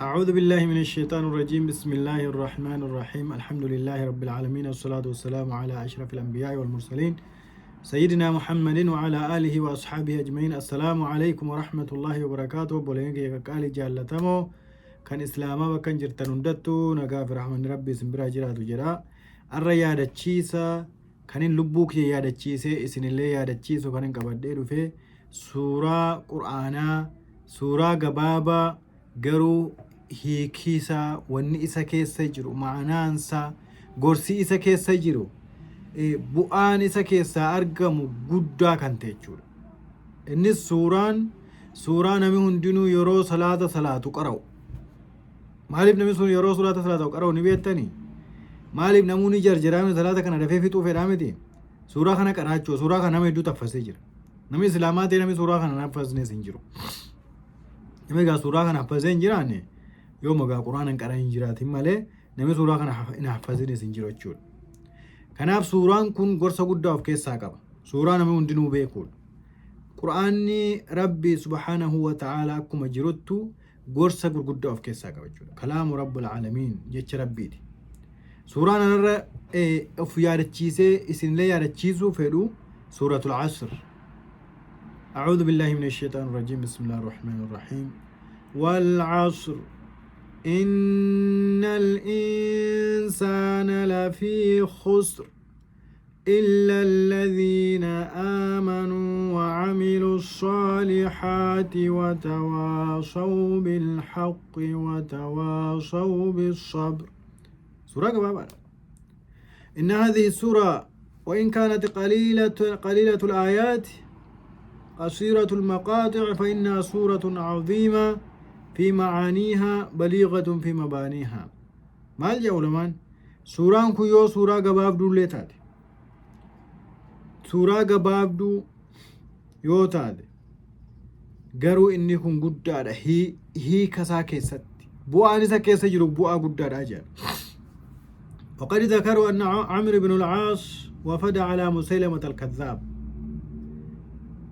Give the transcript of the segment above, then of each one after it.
أعوذ بالله من الشيطان الرجيم. بسم الله الرحمن الرحيم. الحمد لله رب العالمين، والصلاة والسلام على أشرف الأنبياء والمرسلين، سيدنا محمد وعلى آله وأصحابه أجمعين. السلام عليكم ورحمة الله وبركاته. Obboleen kiyya qaqqaalii jaallatamoo kan islaamaa bakka jirtan hundattuu, nagaa fi rahmanni rabbii isin biraa jiraatu jedha. Arra yaadachiisa kanin lubbuu kiyya yaadachiisee isinillee yaadachiisu kanin qabadhee dhufe suuraa qur'aanaa, suuraa gabaabaa garuu hiikiisaa, wanni isa keessa jiru, ma'anaansaa, gorsi isa keessa jiru, bu'aan isa keessaa argamu guddaa kan ta'e jechuudha. Innis suuraan suuraa namni hundinuu yeroo salaata salaatu qara'u. Maaliif namni sun yeroo salaata salaatu qara'u ni beektanii? Maaliif namoonni jarjaraa salaata kana dafee fixuu fedhaa miti? Suuraa kana qaraachuu, suuraa kana nama hedduu taffasee jira. Namni islaamaa ta'e namni suuraa kana haffasnes hin jiru. Namni egaa suuraa kana haffasee hin jiraanne, yoo magaa quraana hin qaran hin jiraatin malee, namni suuraa kana hin haffasines hin jiru jechuudha. Kanaaf suuraan kun gorsa guddaa of keessaa qaba. Suuraa namni hundinuu beekuudha. Qur'aanni Rabbi subhaanahu wa ta'ala akkuma jiruttu gorsa gurguddaa of keessaa qaba jechuudha. Kalaamu Rabbul Aalamiin, jecha Rabbiiti. Suuraan anarra of yaadachiisee isinillee yaadachiisuu fedhu Suuratul Asr. أعوذ بالله من الشيطان الرجيم. بسم الله الرحمن الرحيم. والعصر، إن الإنسان لفي خسر، إلا الذين آمنوا وعملوا الصالحات وتواصوا بالحق وتواصوا بالصبر. سورة gabaabaa. إن هذه السورة وإن كانت قليلة قليلة الآيات قصيرة المقاطع، فإنها سورة عظيمة في معانيها، بليغة في مبانيها. Maal jedha ulamaan? Suuraan kun yoo suuraa gabaabduu illee taate, suuraa gabaabduu yoo taate garuu inni kun guddaadha. Hiika isaa keessatti bu'aan isa keessa jiru bu'aa guddaadha jedha. وقد ذكروا أن عمرو بن العاص وفد على مسيلمة الكذاب.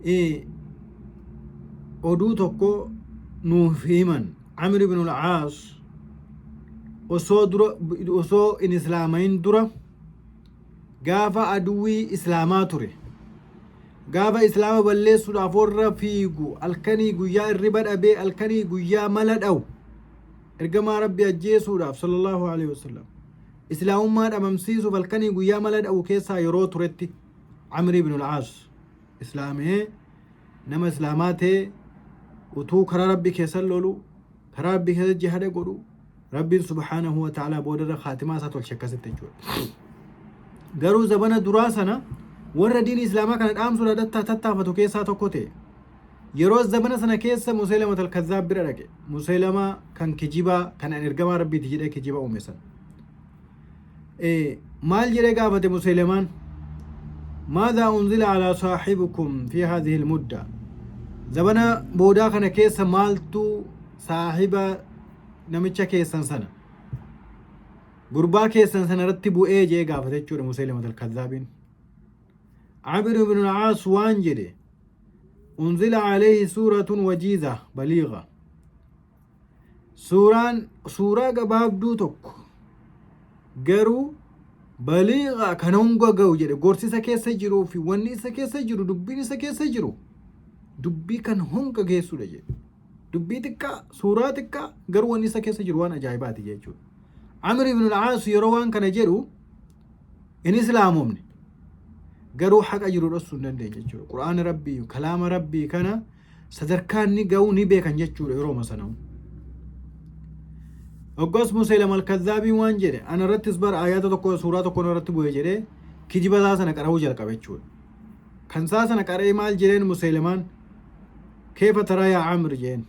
إيه، oduu tokko nuuf himan. Amr ibn al-Aas osoo dura, osoo in islaamayin dura, gaafa aduwwii islaamaa ture, gaafa islaama balleessuudhaaf warra fiigu, halkanii guyyaa irriba dhabee halkanii guyyaa mala dha'u, ergamaa Rabbi ajjeesuudhaaf sallallahu alaihi wasallam, islaamummaa dhabamsiisuuf halkanii guyyaa mala dha'u keessaa yeroo turetti, Amr ibn al-Aas islaamee nama islaamaa ta'e utuu karaa Rabbi keessa lolu, karaa Rabbi keessa jihada godhu, Rabbiin subhaanahu wa ta'ala boodarra khaatimaa isaa tolche akkasitti jechuudha. Garuu zabana duraa sana warra diin islaamaa kana dhaamsuudhaaf tattaafatu keessaa tokko ta'e. Yeroo zabana sana keessa Musaylamat al-Kazzaab bira dhaqe. Musaylama kan kijibaa kan an ergamaa Rabbiiti jedhee kijiba uume sana. Maal jedhee gaafate Musaylamaan? ماذا أنزل على صاحبكم في هذه المدة؟ Zabana boodaa kana keessa maaltu saahiba namicha keessan sana, gurbaa keessan sana irratti bu'ee jee gaafate jechuudha Musaylamat al-Kazzaabiin. Amr ibn al-Aas waan jedhe: أنزل عليه سورة وجيزة بليغة. Suuraan suuraa gabaabduu tokko garuu baliiqa kan honga ga'u jedhe. Gorsi isa keessa jiruu fi wanni isa keessa jiru, dubbiin isa keessa jiru dubbii kan honga geessudha jedhe. Dubbii xiqqaa, suuraa xiqqaa garuu wanni isa keessa jiru waan ajaa'ibaati jechuudha. Amr ibn al-Aas yeroo waan kana jedhu in islaamomne, garuu haqa jiru dhoksuu hin dandeenye jechuudha. Qur'aana Rabbii, kalaama Rabbii kana sadarkaa inni ga'uu ni beekan jechuudha yeroo sana. Hoggas Musaylama al-Kazzaabiin waan jedhe: ana irrattis bara ayyaata tokko, suuraa tokko irratti bu'e jedhee kijiba isaa sana qara'uu jalqabe jechuudha. Kan isaa sana qara'ee maal jedheen Musaylamaan? كيف ترى يا عمرو jeen.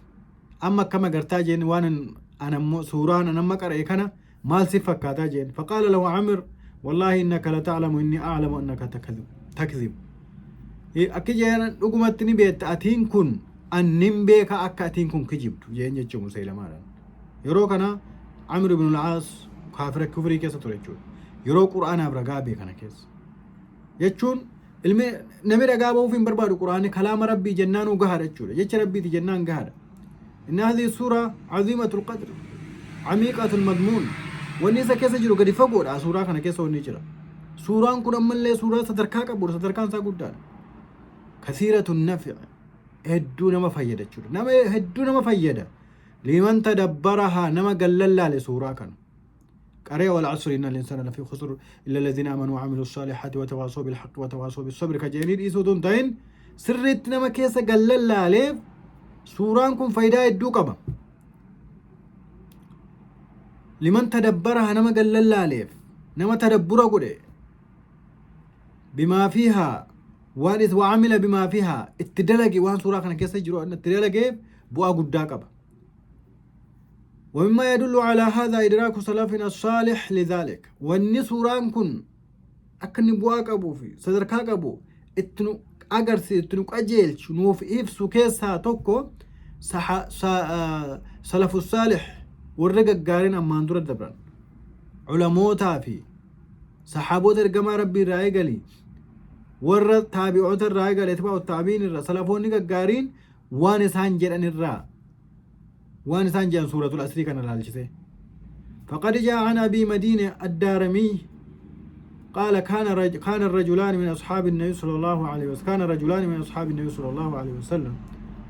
Amma akkam agartaa jeen, waan anammoo suuraan an amma qara'e kana maal si fakkaataa jeen. فقال له عمرو: والله إنك لتعلم إني أعلم أنك تكذب. Akki jeen: dhugumatti ni beekta, atiin kun annin beeka akka atiin kun kijibdu jeen jechuu Musaylamaadhaan. Yeroo kana Amr ibn al-Aas kaafira kufrii keessa ture jechuudha. Yeroo qur'aanaaf ragaa beekana keessa. Jechuun ilmi namni ragaa ba'uuf hin barbaadu, qur'aanni kalaama Rabbii jennaanuu gahaadha jechuudha. Jecha Rabbiiti jennaan gahaadha. Inna hadhihi suura aziimatul qadr amiiqatul madmuun. Wanni isa keessa jiru gadi fagoodha suuraa kana keessa wanni jira. Suuraan kun ammallee suuraa sadarkaa qabudha sadarkaan isaa guddaadha. Kasiiratun nafi hedduu nama fayyada jechuudha. Nama hedduu nama fayyada. Liman tadabbarahaa nama gallallaale suuraa kana. Qaree wal asri inna linsana lafii khusr illa alladhina amanu wa amilu salihati wa tawaasoo bil haqqi wa tawaasoo bis sabri ka jedhanii dhiisuu otoo hin ta'in sirriitti nama keessa gallallaaleef suuraan kun faayidaa hedduu qaba. Liman tadabbaraha nama gallallaaleef nama tadabbura godhe bimaa fiihaa waan is wa amila bimaa fiihaa itti dalage waan suuraa kana keessa jiru itti dalageef bu'aa guddaa qaba. ومما يدل على هذا إدراك سلفنا الصالح لذلك wanni suuraan kun akka inni bu'aa qabuu fi sadarkaa qabu itti nu agarsiisu itti nu qajeelchu nuuf ibsu keessaa tokko salafu saalih warra gaggaariin ammaan dura dabran ulamootaa fi saxaaboota ergamaa rabbii irraa eegali warra taabi'oota irraa eegali atbaa'u taabi'iin irraa salafoonni gaggaariin waan isaan jedhan irraa waan isaan jedhan suuratul asrii kana laalchisee. فقد جاء عن أبي مدينة الدارمي قال كان الرجلان من أصحاب النبي صلى الله عليه وسلم كان رجلان من أصحاب النبي صلى الله عليه وسلم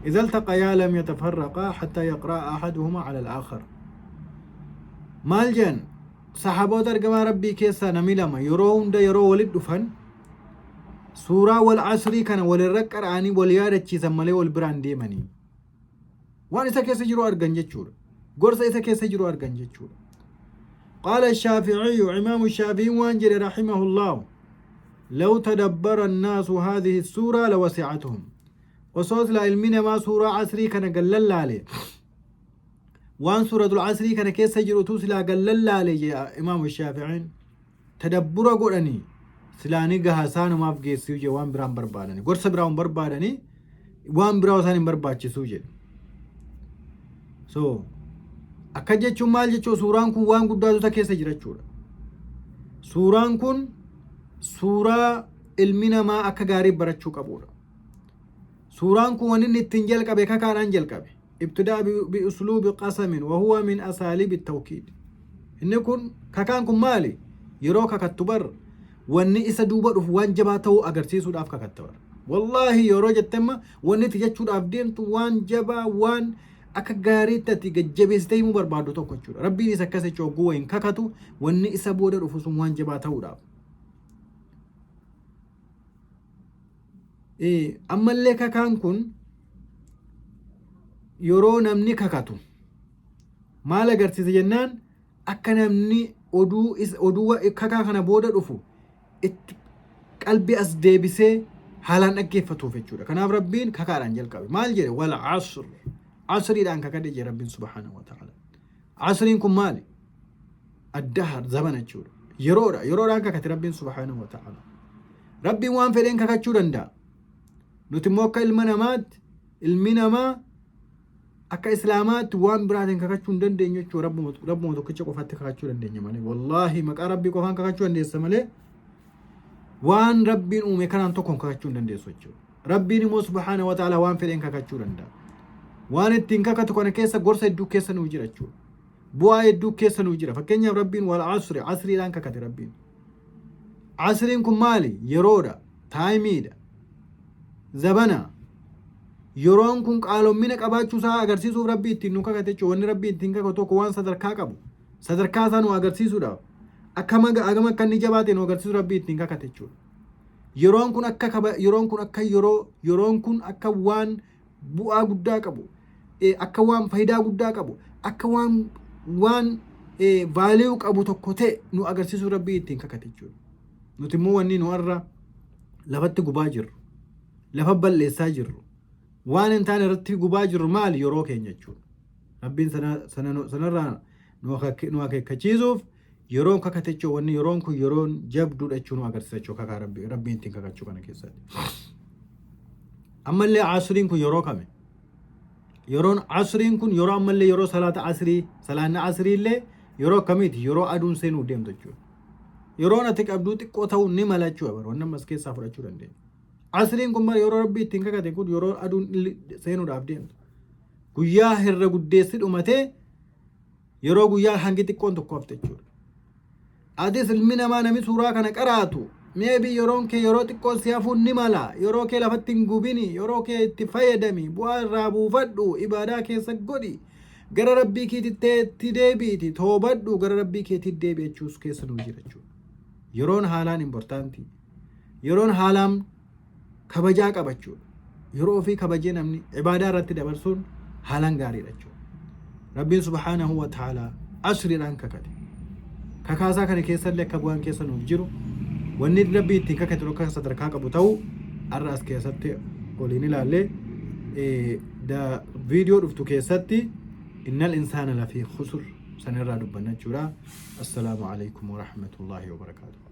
إذا التقيا لم يتفرقا حتى يقرأ أحدهما على الآخر. Maal jedhan saxaaboota ergamaa rabbii keessaa namni lama yeroo hunda yeroo walitti dhufan suuraa wal asrii kana walirra qara'anii wal yaadachiisan malee wal biraan deemanii. Waan isa keessa jiru argan jechuudha. Gorsa isa keessa jiru argan jechuudha. قال الشافعي إمام الشافعي waan jedhe رحمه الله لو تدبر الناس هذه السورة لوسعتهم osoo silaa ilmi namaa suuraa asrii kana gallallaale waan suuratul asrii kana keessa jirutu silaa gallallaale jedha imaamu shaafi'iin tadabbura godhanii silaa ni gaha isaanumaaf geessuu jedhe waan biraan barbaadanii gorsa biraa hin barbaadanii waan biraa isaan hin barbaachisuu jedhe. So akka jechuun maal jechuu suuraan kun waan guddaatu isa keessa jira jechuudha. Suuraan kun suuraa ilmi namaa akka gaarii barachuu qabudha. Suuraan kun wanni inni ittiin jalqabe kakaadhaan jalqabe. ابتدأ بأسلوب قسم وهو من أساليب التوكيد. Inni kun kakaan kun maali? Yeroo kakattu bar wanni isa duuba dhufu waan jabaa ta'uu agarsiisuudhaaf kakatta bar. Wallaahi yeroo jettemma wanni itti jechuudhaaf deemtu waan jabaa waan akka gaariitti ati gajjabeessitee himuu barbaaddu tokko jechuudha. Rabbiin isa akkas jechuudha hogguu wayiin kakatu wanni isa booda dhufu sun waan jabaa ta'uudhaaf. Ammallee kakaan kun yeroo namni kakatu maal agarsiisa jennaan akka namni oduu oduu kakaa kana booda dhufu itti qalbii as deebisee haalaan dhaggeeffatuuf jechuudha. Kanaaf Rabbiin kakaadhaan jalqabe. Maal jedhe? Wal asr. Asriidhaan kakadhe jedhe Rabbiin subhaanahu wa ta'ala. Asriin kun maali? Addahar zamana jechuudha. Yeroodha. Yeroodhaan kakate Rabbiin subhaanahu wa ta'ala. Rabbiin waan fedheen kakachuu danda'a. Nuti immoo akka ilma namaatti ilmi namaa akka islaamaatti waan biraatiin kakachuu hin dandeenyu jechuudha. Rabbuma tokkicha qofaatti kakachuu dandeenya malee. Wallaahi maqaa Rabbii qofaan kakachuu dandeessa malee waan Rabbiin uume kanaan tokkoon kakachuu hin dandeessu jechuudha. Rabbiin immoo subhaana wa ta'ala waan fedheen kakachuu danda'a. Waan ittiin kakatu kana keessa gorsa hedduu keessa nuu jira jechuudha. Bu'aa hedduu keessa nuu jira. Fakkeenyaaf Rabbiin wal asri asriidhaan kakate Rabbiin. Asriin kun maali? Yeroodha. Timeiidha. Zabana. Yeroon kun qaalommina qabaachuu isaa agarsiisuuf Rabbi ittiin nu kakate jechuudha. Wanni Rabbi ittiin kakatu tokko waan sadarkaa qabu. Sadarkaa isaa nu agarsiisuudhaaf. Akka maga agama akka inni jabaate nu agarsiisu Rabbi ittiin kakate jechuudha. Yeroon kun akka kaba yeroon kun akka yeroo yeroon kun akka waan bu'aa guddaa qabu akka waan faayidaa guddaa qabu akka waan value qabu tokko ta'e nu agarsiisuu Rabbi ittiin kakate jechuudha. Nuti immoo wanni nu har'a lafatti gubaa jirru lafa balleessaa jirru waan hin taane irratti gubaa jirru maali yeroo keenya jechuudha. Rabbiin sanarraa nu akeekkachiisuuf yeroon kakate jechuudha wanni yeroon kun yeroon jabduudha jechuun nu agarsiisa jechuudha kakaa rabbiin ittiin kakachuu kana keessatti. Ammallee asriin kun yeroo kami? Yeroon asriin kun yeroo ammallee yeroo salaata asrii salaanni asrii illee yeroo akkamiiti? Yeroo aduun seenuu deemtu jechuudha. Yeroon ati qabduu xiqqoo ta'uu ni mala jechuudha bara wanni ammas keessaa fudhachuu dandeenya. Asriin kun bara yeroo rabbii ittiin kakate kun yeroo aduun seenuudhaaf deemtu. Guyyaa irra guddeessi dhumatee, yeroo guyyaa hangi xiqqoon tokko hafte jechuudha. Atis ilmi namaa, namni suuraa kana qaraatu, maybe yeroon kee yeroo xiqqoon si hafuun ni mala. Yeroo kee lafatti hin gubini, yeroo kee itti fayyadami, bu'aa irraa buufadhu, ibaadaa keessa godhi, gara Rabbii keetitti itti deebiiti, toobadhu, gara Rabbii keetitti deebi jechuus keessa nuu jira jechuudha. Yeroon haalaan important, yeroon haalaan kabajaa qabachuudha. Yeroo ofii kabajee namni ibaadaa irratti dabarsuun haalaan gaariidha jechuudha. Rabbiin سبحانه وتعالى asriidhaan kakate. Kakaasaa kana keessallee akka bu'aan keessa nuuf jiru, wanni Rabbii ittiin kakate akka sadarkaa qabu ta'uu har'a as keessatti waliin ilaallee, viidiyoo dhuftu keessatti إن الإنسان لفي خسر sanirraa dubbanna jechuudha. السلام عليكم ورحمة الله وبركاته.